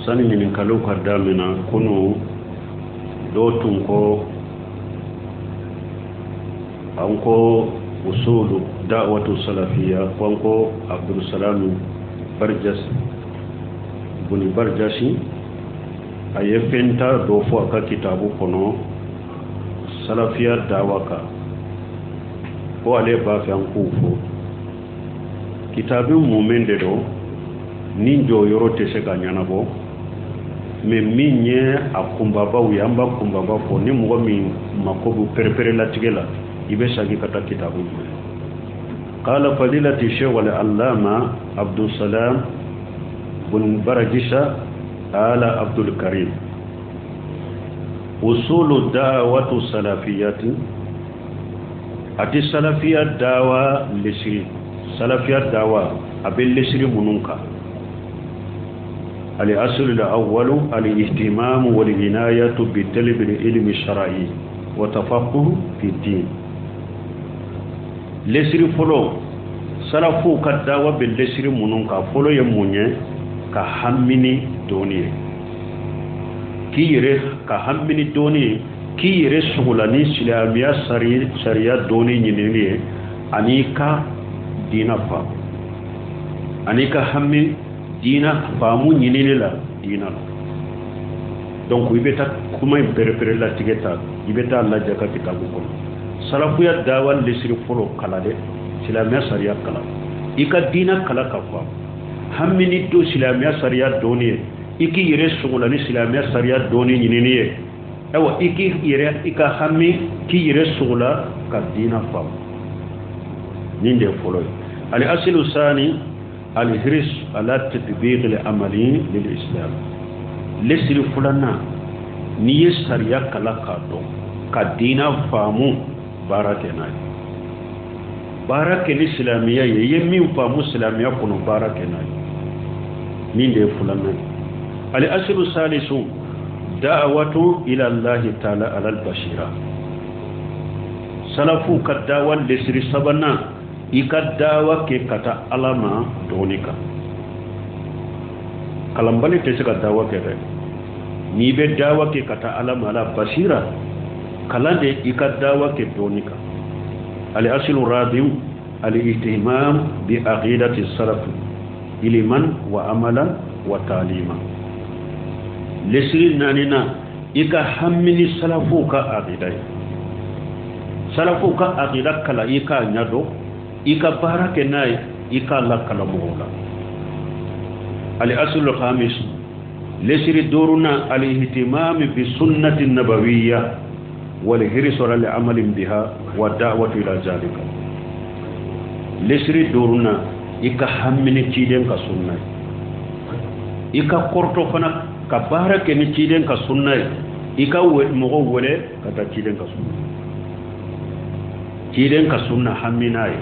Sani ɲininkaliw ka damina, kunu dɔw tun ko an ko usulu da'watu salafiya, ko an ko Abdulsalam Barjas buni Barjasi a ye fɛn ta dɔ fɔ a ka kitabu kɔnɔ salafiya dawa kan, ko ale b'a fɛ an k'o fɔ. Kitabu mumɛ de don ni jɔyɔrɔ tɛ se ka ɲɛnabɔ, mais min ye a kunbabaw ye, an b'a kunbaba fɔ. Ni mɔgɔ min mako bɛ pereperelatigɛ la, i bɛ segin ka taa kitabu ma. Qala fadilati sheikh al-allama Abdulsalam bun Barajisa ala Abdul Karim, usulu da'watu salafiyati, ati salafiya dawa lesiri, salafiya dawa a bɛ lesiri minnu kan. Al-aslu al-awwalu al-ihtimamu wal-inayatu bi talab al-ilmi shar'i wa tafaqquh fi din. Lesiri fɔlɔ, salafuw ka dawa bɛ lesiri minnu kan, fɔlɔ ye mun ye? Ka hami ni dɔnni ye, k'i yɛrɛ ka hami ni dɔnni ye, k'i yɛrɛ sogola ni silamɛya sariya dɔnni ɲinini ye, ani ka diina faamu, ani ka hami diina faamu ɲinini la diina la. Donc i bɛ taa kuma in perepere latigɛ ta, i bɛ taa lajɛ ka kitabu kɔnɔ. Salafuya dawa lesiri fɔlɔ, kala dɛ, silamɛya sariya kala, i ka diina kala ka faamu, hami ni do silamɛya sariya dɔnni ye, i k'i yɛrɛ sogola ni silamɛya sariya dɔnni ɲinini ye. Ayiwa, i k'i yɛrɛ, i ka hami k'i yɛrɛ sogola ka diina faamu, nin de ye fɔlɔ ye. Al-aslu sani al-hirs ala tatbiq al-amali lil islam. Lesiri filanan, n'i ye sariya kala k'a dɔn, ka diina faamu, baara kɛ n'a ye, baara kɛ ni silamɛya ye. I ye min faamu silamɛya kɔnɔ, baara kɛ n'a ye. Nin de ye filanan ye. Al-aslu salisu da'watu ila Allahi ta'ala ala al-basira. Salafu ka dawa lesiri sabanan, i ka dawa kɛ ka taa Ala ma dɔɔni kan. Kalanbali tɛ se ka dawa kɛ dɛ. N'i bɛ dawa kɛ ka taa Ala ma ala basira, kalan de, i ka dawa kɛ dɔɔni kan. Al-aslu rabi'u al-ihtimam bi aqidati salaf ilman wa amalan wa ta'lima. Lesiri naaninan, i ka hami ni salafuw ka aqida ye. Salafuw ka aqida kala, i k'a ɲɛdɔn, i ka baara kɛ n'a ye, i k'a lakala mɔgɔw la. Al-aslu khamis, lesiri duurunan, al-ihtimam bi sunnati nabawiyya wal hirsu ala amali biha wa da'watu ila zalika. Lesiri duurunan, i ka hami ni ciden ka sunna ye, i ka kɔrɔtɔ fana ka baara kɛ ni ciden ka sunna ye, i ka mɔgɔw wele ka taa ciden ka sunna. Ciden ka sunna, hami n'a ye,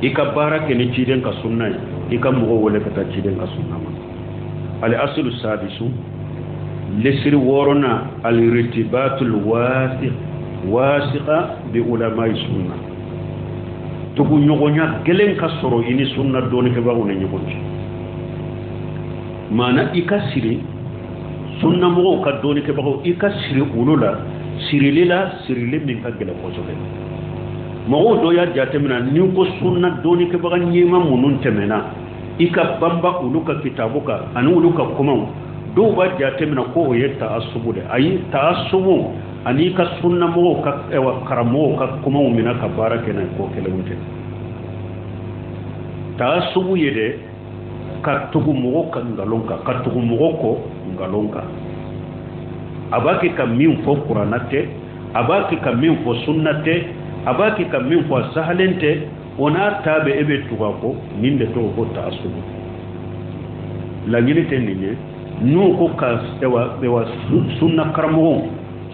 i ka baara kɛ ni ciden ka sunna ye, i ka mɔgɔw wele ka taa ciden ka sunna ma. Al-aslu sadisu, lesiri wɔɔrɔnan, al-irtibatul wasiq wasiqa bi ulamai sunna. Tugu ɲɔgɔnya gɛlɛn ka sɔrɔ i ni sunna dɔɔnikɛbagaw ni ɲɔgɔn cɛ. Maana i ka siri sunnamɔgɔw ka dɔɔnikɛbagaw, i ka siri olu la, sirili la, sirili min ka gɛlɛn kosɛbɛ. Mɔgɔw dɔ y'a jateminɛ, n'i ko sunna dɔɔnikɛbaga ɲɛma minnu tɛmɛna, i ka banba olu ka kitabu kan ani olu ka kumaw, dɔw b'a jateminɛ ko o ye taasubu de. Ayi, taasubu ani i ka sunnamɔgɔw ka karamɔgɔw ka kumaw minɛ ka baara kɛ n'a ye, ko kelenw tɛ. Taasubu ye de ka tugu mɔgɔ ka nkalon kan, ka tugu mɔgɔ kɔ nkalon kan. A b'a kɛ ka min fɔ kuranna tɛ, a b'a kɛ ka min fɔ sunna tɛ, a b'a kɛ ka min fɔ a sahalen tɛ, o n'a ta bɛ e bɛ tugu a kɔ. Nin de tɔgɔ ko taasubu. Laɲini tɛ nin ye. N'u ko ka ɛwa sunna karamɔgɔw,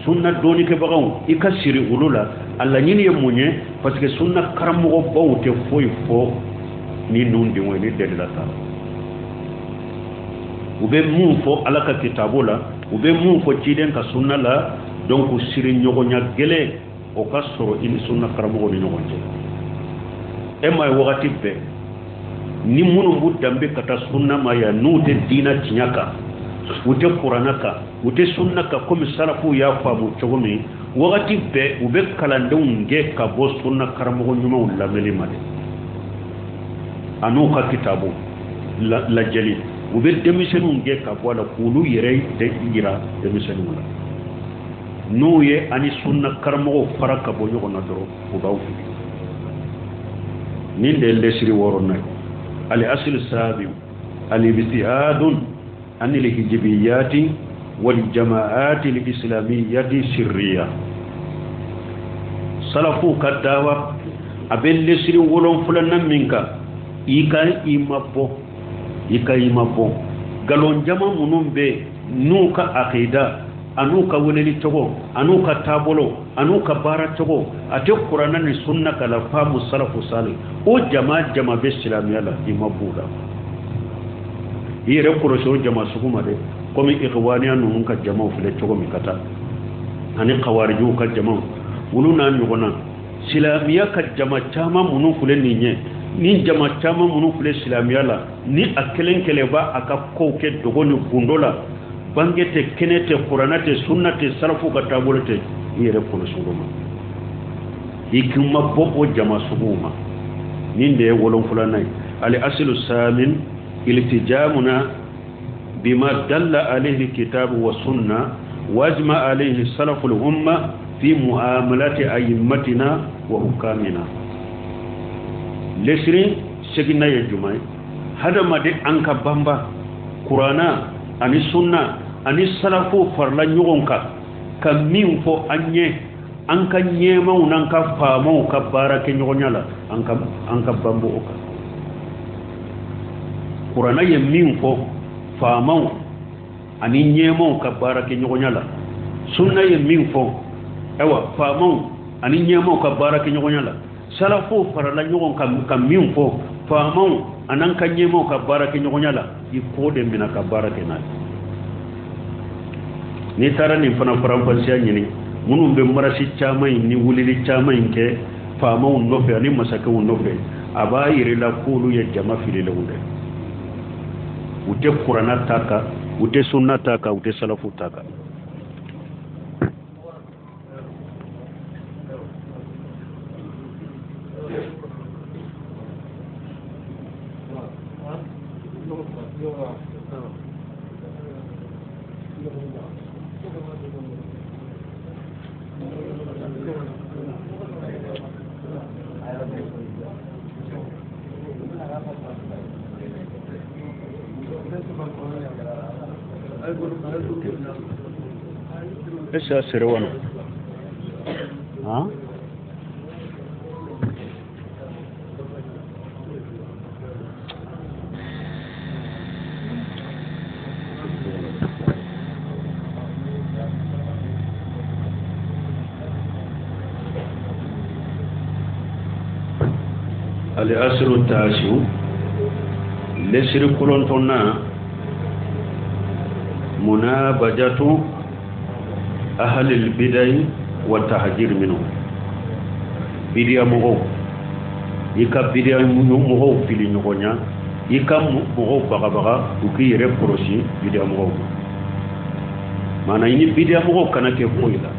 sunna dɔɔnikɛbagaw, i ka siri olu la, a laɲini ye mun ye? Parce que sunna karamɔgɔbaw tɛ foyi fɔ ni nun denw ye ni dalila t'a la. U bɛ mun fɔ Ala ka kitabu la, u bɛ mun fɔ ciden ka sunna la. Donc siri ɲɔgɔnya gɛlɛn o ka sɔrɔ i ni sunna karamɔgɔw ni ɲɔgɔn cɛ. E ma ye, wagati bɛɛ ni minnu b'u danbe ka taa sunna ma yan, n'u tɛ diina tiɲɛ kan. U tɛ kuranna kan, u tɛ sunna kan komi salafuw y'a faamu cogo min. Wagati bɛɛ u bɛ kalandenw gɛn ka bɔ sunna karamɔgɔ ɲumanw lamɛnni ma dɛ, an'u ka kitabu lajɛli. U bɛ denmisɛnninw gɛn ka bɔ a la k'olu yɛrɛ de yira denmisɛnninw la. N'u ye ani sunna karamɔgɔw fara ka bɔ ɲɔgɔn na dɔrɔn, u b'aw fili. Nin de ye lɛsiri wɔɔrɔnan ye. Al aslu sabi al ibtiadun an al hizbiyati wal jamaati al islamiyati sirriya. Salafu ka dawa a bɛ lɛsiri wolonfilanan min kan, i ka i mabɔ, i ka i mabɔ nkalon jama minnu bɛ n'u ka akida an'u ka weleli cogo an'u ka taabolo an'u ka baara cogo a tɛ kuranna ni sunna kan la faamu salafu sali. O jama jama bɛ silamɛya la, i ma b'u la. I yɛrɛ kɔlɔsi o jama sugu ma dɛ, komi ikhwaniya ninnu ka jamaw filɛ cogo min ka taa ani kawarijiw ka jamaw, olu n'a ɲɔgɔnna. Silamɛya ka jama caman minnu filɛ nin ye, ni jama caman minnu filɛ silamɛya la, ni a kelen kelen b'a a ka kow kɛ dogo ni gundo la, bange tɛ, kɛnɛ tɛ, kuranna tɛ, sunna tɛ, salafu ka taabolo tɛ, i yɛrɛ kɔlɔsi olu ma, i k'i mabɔ o jama suguw ma. Nin de ye wolonfilanan ye. Al aslu samin iltijamuna bima dalla alayhi kitabu wa sunna wa ajma alayhi salaful umma fi muamalati a'immatina wa hukamina. Lesiri seginna ye jumɛn ye? Hadamaden an ka banba kuranna ani sunna ani salafu farala ɲɔgɔn kan ka min fɔ an ye, an ka ɲɛmaw n'an ka faamaw ka baara kɛ ɲɔgɔnya la, an ka banbo o kan. Kuranna ye min fɔ faamaw ani ɲɛmaw ka baara kɛ ɲɔgɔnya la, sunna ye min fɔ ayiwa faamaw ani ɲɛmaw ka baara kɛ ɲɔgɔnya la, salafuw farala ɲɔgɔn kan ka min fɔ faamaw an'an ka ɲɛmaw ka baara kɛ ɲɔgɔnya la, i k'o de minɛ ka baara kɛ n'a ye. N'i taara nin fana faranfasiya ɲini, minnu bɛ marasi caman in ni wulili caman in kɛ faamaw nɔfɛ ani masakɛw nɔfɛ, a b'a yir'i la k'olu ye jama fililenw de. U tɛ kuranna ta kan, u tɛ sunna ta kan, u tɛ salafu ta kan. Esa serewana. Ha? Al-aslu tasiu lesiri kɔnɔntɔnnan munabajatu ahlil bidai wa tahjir minhu. Bidiya mɔgɔw, i ka bidiya mɔgɔw fili ɲɔgɔn ɲa, i ka mɔgɔw bagabaga u k'i yɛrɛ kɔlɔsi bidiya mɔgɔw ma. Maana i ni bidiya mɔgɔw kana kɛ foyi la,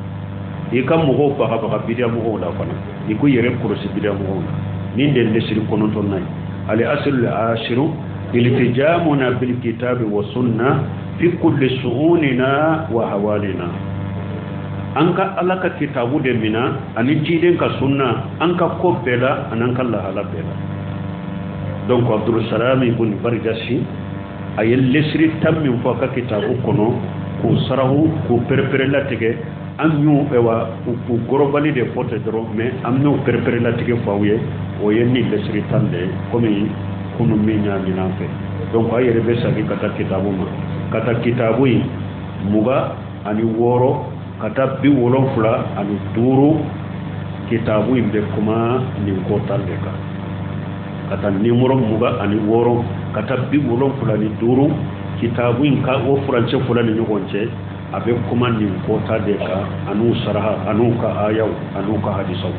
i ka mɔgɔw bagabaga bidiya mɔgɔw la fana, i k'u yɛrɛ kɔlɔsi bidiya mɔgɔw la. Nin de ye lesiri kɔnɔntɔnnan ye. Al aslu ashiru iltijamuna bil kitabi wa sunna fi kulli su'unina wa hawalina. An ka Ala ka kitabu de mina ani ciden ka sunna an ka ko bɛɛ la ani an ka lahala bɛɛ la. Donc Abdulsalam ibn Barjasi a ye lesiri 10 min fɔ a ka kitabu kɔnɔ k'o sarahu k'o perepere latigɛ, an y'u ɛwa u gɔrɔbali de fɔ ten dɔrɔn, mais an n'o perepere latigɛ fɔ aw ye, o ye nin lesiri 10 de ye komi kunu min y'a ɲini an fɛ. Donc a yɛrɛ bɛ segin ka taa kitabu ma, ka taa kitabu in 26 ka taa 75, kitabu in bɛ kuma nin ko 10 de kan. Ka taa nimɔrɔ 26 ka taa 75, kitabu in ka o furancɛ fila ni ɲɔgɔn cɛ, a bɛ kuma nin ko 10 de kan, an'u saraha an'u ka ayaw an'u ka hadisaw.